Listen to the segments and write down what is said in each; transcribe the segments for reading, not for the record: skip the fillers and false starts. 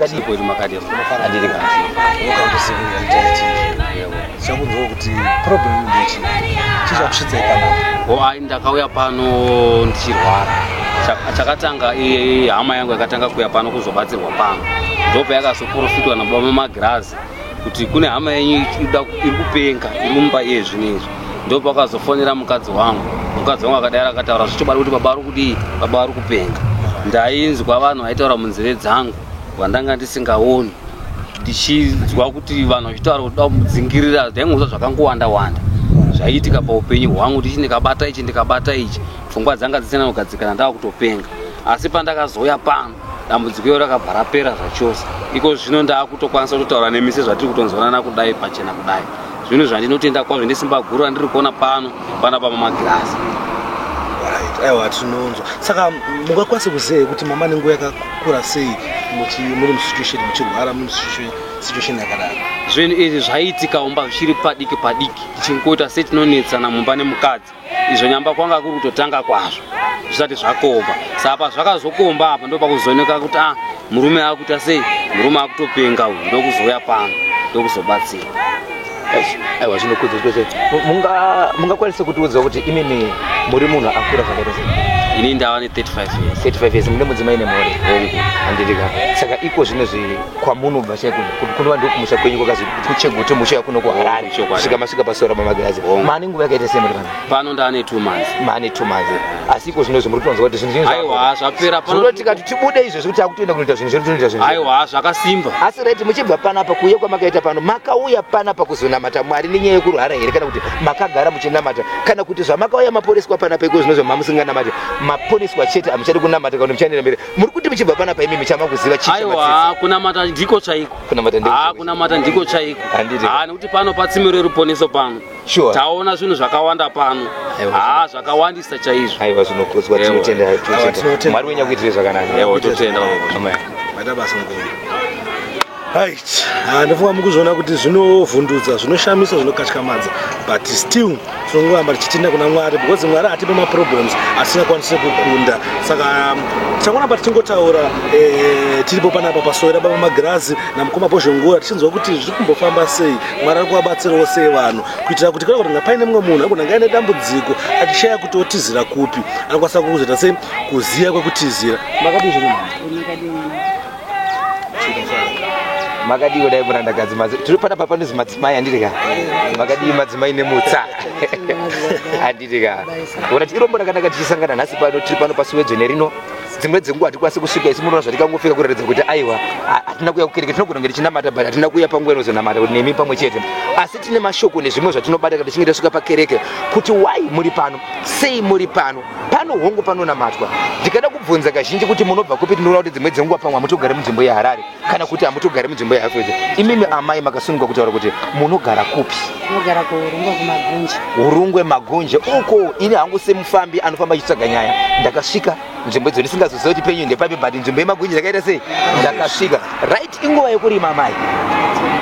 Makadii? Kwedu makadii? Handiti ka? Welcome to Civil Reality TV. Chakunzwa kuti problem ndechi. Chichakusvitsai panapa. O ai, ndakauya pano ndichirwara. Chakatanga hama yangu yakatanga kuuya pano kuzobatsirwa pano, ndobva yakazoprofitwa nababa Magirazi kuti kune hama yenyu iri kupenga, iri mumba iye zvinezvi. Ndopakazofonera mukadzi wangu. Mukadzi wangu akadai akataura zvichobari kuti baba vari kudii, baba vari kupenga. Ndainzwa vanhu vaitaura munzeve dzangu vandanga ndisingaoni, ndichinzwa kuti vanhu vachitaura kuti da kumudzingirira. Ndaingonzwa zvakangowanda wanda zvaiitika paupenyu hwangu, ndichi ndikabata ichi, ndikabata ichi, pfungwa dzanga dzisina kugadzikana, ndava kutopenga. Asi pandakazouya pano, dambudziko iro rakabva rapera zvachose. Iko zvino ndaakutokwanisa kutotaura nemi sezvatiri kutonzwanana kudai pachena kudai. Zvinhu zvandinotenda kwazvo nesimba guru randiri kuona pano pana baba Magirazi. Right. Aiwa, tinonzwa. Saka mungakwanisa kuziva kuti mama nenguva yakakura sei muri musituation muchirwara, muri musituation yakadaro? Zvinhu izvi zvaiitika mumba zvichiri padiki padiki, tichingoita setinonetsana mumba nemukadzi. Izvo nyamba kwanga kuri kutotanga kwazvo zvisati zvakomba. Saka pazvakazokomba apa, ndo pakuzooneka kuti a murume akuita sei, murume akutopenga uyu. Ndokuzouya pano, ndokuzobatsira. Aiwa, zvinokudzwa chose. Mungakwanisa kutiudza kuti imimi muri munhu akura zvakaita sei? Ini ndava ne35 years. 35 years, mune mudzimai nemhuri? Hongu. Handiti ka? Saka iko zvinozvi kwamunobva chaiko, kunova ndokumusha kwenyu kwakazi kuChegutu, musha kuno kuHarare? Chokwadi. Kusvika masvika pasora paMagirazi, Hongu. maane nguva yakaita sei muri pano? Pano ndaane 2 months. Maane 2 months, asi iko zvinozvi muri kutonzwa kuti zvinhu zvinhu Aiwa, zvapera pano. Zvinoti tikati tibude izvo zvekuti akutoenda kunoita zvinhu zvedu, tonoita zvinhu zvedu. Aiwa, zvakasimba. Asi right, muchibva panapa kuuya kwamakaita pano, makauya panapa kuzonamata Mwari nenyaya yekurwara here, kana kuti makagara muchinamata, kana kuti zvamakauya maporeswa panapa, iko zvinozvo mamusinganamati, maponeswa chete, hamuchadi kunamata, kana kuti muchaendera mberi? Muri kuti muchibva panapa imi muchamakuziva chii chamatsitsi? Aiwa, kunamata ndiko chaiko. Kunamata ndiko Ha, chaiko. kunamata ndiko chaiko. Handiti. Ha, nekuti pano patsime reruponeso pano. Taona zvinhu zvakawanda pano. Aiwa. Ha, zvakawandisa chaizvo. Aiwa, zvinokudzwa. Ewa. Tinotenda. Aiwa, Tinotenda. tinotenda. Mwari wenyu akuitire zvakanaka. Ewa, totenda. Amen. Maita basa mukuru. Right. Ah, ndofunga mukuzviona kuti zvinovhundudza, zvinoshamisa, zvinokatyamadza, but still tinongoramba tichitenda kuna Mwari, because Mwari hatipe maproblems asingakwanisi kukunda. Saka tichangoramba tichingotaura, tiripo panapa pasowera baba Magirazi namukoma Bhozhongora, tichinzwa kuti zviri kumbofamba sei, Mwari ari kuvabatsirawo sei vanhu, kuitira kuti kana kuti nga paine mumwe munhu agona nga aine dambudziko achishaya kuti otizira kupi, anokwanisa kuzoita sei, kuziya kwekutizira. Makadii zviri mhama? Makadii kudai murandakadzi? Tiri panapa panozi madzimai, handiti ka? Makadii madzimai nemutsa? Handiti ka? Ona, irombo rakanaka tichisangana nhasi pano. Tiri pano pasuwe dzvene rino. Dzimwe dzenguva hatikwanisi kusvika isi, munoona zvatikangofika kuratidza kuti aiwa, hatina kuuya kukereke. Tinogona kunge tichinamata, but hatina kuuya panguva inozonamata kuti nemi pamwe chete. Asi tine mashoko nezvimwe zvatinobata kana tichinge tasvika pakereke, kuti why muri pano, sei muri pano. Pano hongu panonamatwa. Ndikada kubvunza kazhinji kuti munobva kupi, tinoona kuti dzimwe dzenguva pamwe hamutogari munzvimbo yeHarare, kana kuti hamutogari munzvimbo yeHafedze. Imimi amai makasununga kutaura kuti munogara kupi? Tinogara kuUrungwe, kuMagunje. Urungwe, Magunje uko. Ini hangu semufambi anofamba achitsvaga nyaya, ndakasvika nzvimbo idzo ndisingazoziva kuti penyu ndepapi, but nzvimbo yeMagunje ndakaita sei, ndakasvika. Right, inguva yekurima amai,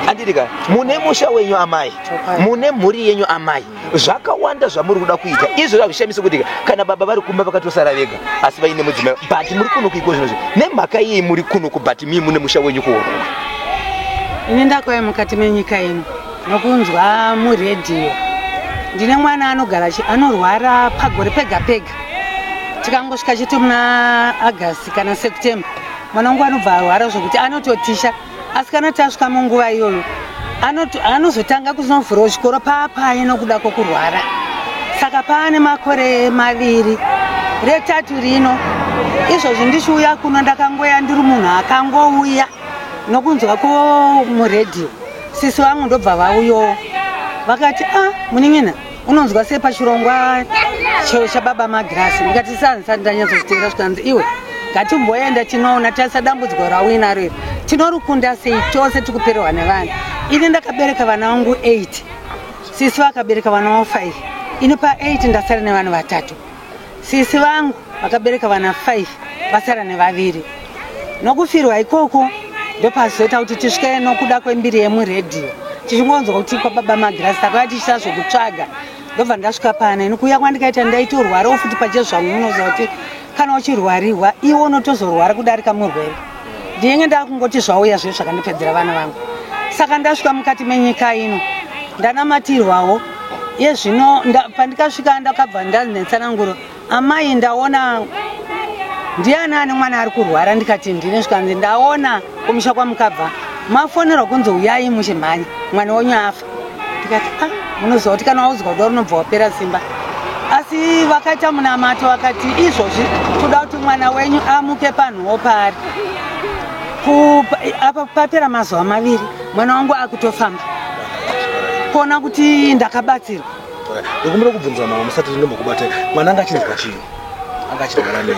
anditi ka? Mune musha wenyu amai? Chokwadi. Mune mhuri yenyu amai, zvakawanda zvamuri kuda kuita. Izvo hazvishamisi kuti kana baba vari kumba vakatosara vega asi vaine mudzimai, but muri kuno kuiko zvinozvi nemhaka yei muri kuno ku, but mii mune musha wenyu kuUrungwe? Ini ndakauya mukati menyika ino nokunzwa muredhiyo. Ndine mwana anogara anorwara pagore pega pega. Tikangosvika chete muna Agasti kana September, mwana wangu anobva arwara zvokuti anototisha. Asi kana tasvika munguva iyoyo, anozotanga kuzonovhurawo chikoro paapai nokuda kwokurwara. Saka paane makore 2, retatu rino. Izvozvi ndichiuya kuno, ndakangoya ndiri munhu akangouya nokunzwa kwomuredhiyo. Sisi vangu ndobva vauyawo, vakati, "A munin'ina, unonzwa sei pachirongwa chababa Magirasi?" Ndikati, "Sanzisati ndanyatsochiteera." Zvikanzi, "Iwe, ngatimboenda tinoona, tarisa dambudziko rauinaro iri, tinorikunda sei tose tikupererwa nevana." Ini ndakabereka vana vangu 8, sisi vakabereka vana vavo 5. Ini pa8 ndasara nevanhu vatatu. Sisi vangu vakabereka vana 5, vasara nevaviri. Nokufirwa ikoko ndopazoita kuti tisvike nokuda kwembiri yemuredhiyo, tichingonzwa kuti kwababa Magirasi. Takauya tichiita zvokutsvaga, ndobva ndasvika pana. Ini kuuya kwandikaita, ndaitorwarawo futi pachezvangu. Munoziva kuti kana uchirwariwa iwe unotozorwara kudarika murwere. Ndinenge ndakungoti zvauya zve zvakandipedzera vana vangu. Saka ndasvika mukati menyika ino ndanamatirwawo. Iye zvino pandikasvika ndakabva ndanetsananguro, amai ndaona ndiani ane mwana ari kurwara? Ndikati ndine. Zvikanzi ndaona kumusha kwamukabva mafonerwa kunzi uyai muchimhanya, mwana wenyu afa. Ndikati ah, munoziva kuti kana waudzwa kudaro unobva wapera simba. Asi vakaita munamato vakati izvozvi toda kuti mwana wenyu amuke panhuwo paari. Apa papera mazuva 2 mwana wangu akutofamba, kuona kuti ndakabatsirwa. Ndikumbira kubvunza mama, musati ndimbokubatai, mwana anga achinzwa chii? Anga achirwara nei?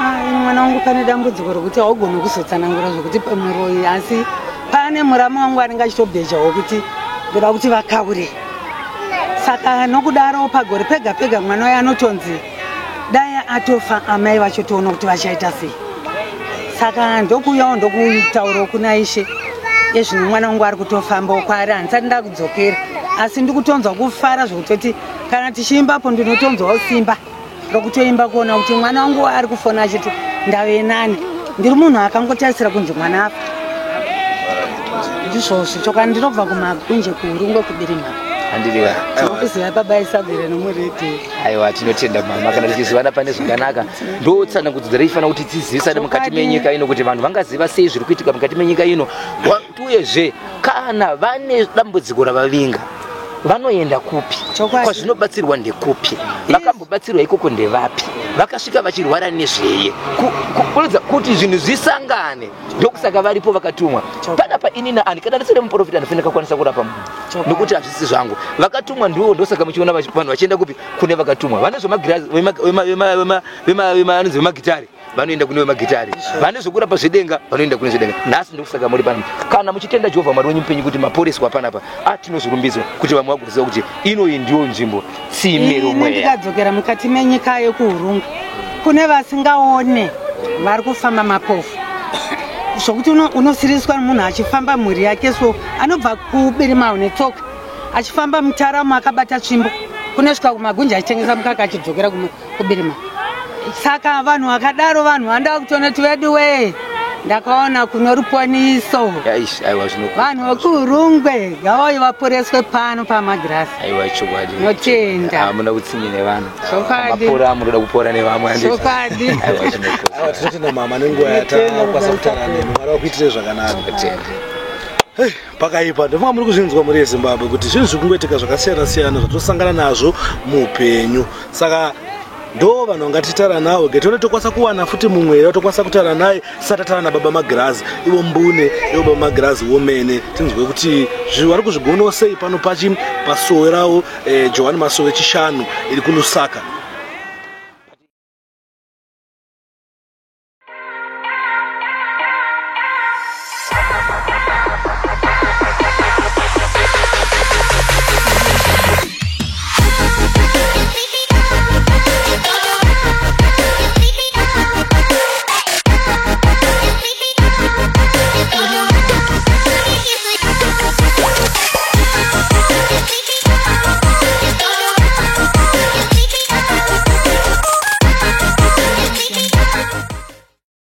Ah, ini mwana wangu pane dambudziko rokuti haugoni kuzotsanangura zvokuti muroyi, asi pane murama wangu anenge achitobhejawo kuti ndoda kuti vakaure. Saka nokudaro pagore pega pega mwana uyo anotonzi dai atofa, amai vachotoona kuti vachaita sei. Saka ndokuuyawo ndokutaurawo kuna Ishe. Ezvino mwana wangu ari kutofambawo kwaari, handisati ndakudzokera, asi ndikutonzwa kufara zvekutoti kana tichiimbapo ndinotonzwawo simba rokutoimba, kuona kuti mwana wangu ari kufona achiti ndave nani. Ndiri munhu akangotarisira kunzi mwana afa. Ndizvozvo chokwadi. Ndinobva kuMagunje, kuUrungwe, kuBirima. Handirika. Tinokuziva baba Isabere nomuredhiyo. Aiwa, tinotenda mama. Kana tichizivana pane zvakanaka, ndo tsanangudzo dzatichifanira kuti tizivisane mukati menyika ino, kuti vanhu vangaziva sei zviri kuitika mukati menyika ino. Uyezve kana vane dambudziko ravavinga vanoenda kupi? Kwazvinobatsirwa ndekupi? Vakambobatsirwa ikoko ndevapi? Vakasvika vachirwara nezveye? Kuedza kuti zvinhu zvisangane, ndokusaka varipo vakatumwa panapa. Ini naani kana ndisiri muprofita andifanira kukwanisa kurapa munhu, nokuti hazvisi zvangu. Vakatumwa ndiwo. Ndosaka muchiona vanhu vachienda kupi? Kune vakatumwa vane zvemagirazi, vanonzi vemagitari vanoenda kune vemagitari, vane zvokurapa zvedenga vanoenda kune zvedenga. Nhasi ndokusaka muri pano. Kana muchitenda Jehovha Mwari wenyu mupenyu kuti maporeswa panapa, a tinozvirumbidzwa kuti vamwe vagoziva kuti inoyi ndiyo nzvimbo, tsime Ini romweya. ndikadzokera mukati menyika yekuUrungu, kune vasingaone vari kufamba, mapofu, zvokuti unosiriswa munhu achifamba mhuri yake. So anobva kuBirimawo netsoka achifamba mutaramu akabata tsvimbo kunosvika kuMagunja achitengesa mukaka achidzokera kuBirima. Saka vanhu vakadaro, vanhu vanda kutoona kuti vedu wee, ndakaona kuno ruponiso. Aish, aiwa, zvino Vanhu vekuUrungwe ngavauye vaporeswe pano pamagirasi. Aiwa, chokwadi. Notenda. Ah, muna utsinye nevanhu. Chokwadi. Mapora munoda kupora nevamwe, handiti? Chokwadi. Aiwa, zvinokosha. Aiwa, tinotenda mama nenguva yatakwanisa kutaura nemi. Mwari vakuitire zvakanaka. Tenda. Hey, pakaipa. Ndofunga muri kuzvinzwa muri yeZimbabwe kuti zvinhu zviri kungoitika zvakasiyana siyana zvatosangana nazvo muupenyu. Saka ndo vanhu vangatitaura navo getone, tokwanisa kuwana futi mumwe here tokwanisa kutaura naye tisati tataura nababa Magirazi ivo mbune, ivo baba Magirazi womene, tinzwe kuti vari kuzvigonawo sei pano pachi pasowe ravo, Johani Masowe Chishanu iri kuLusaka.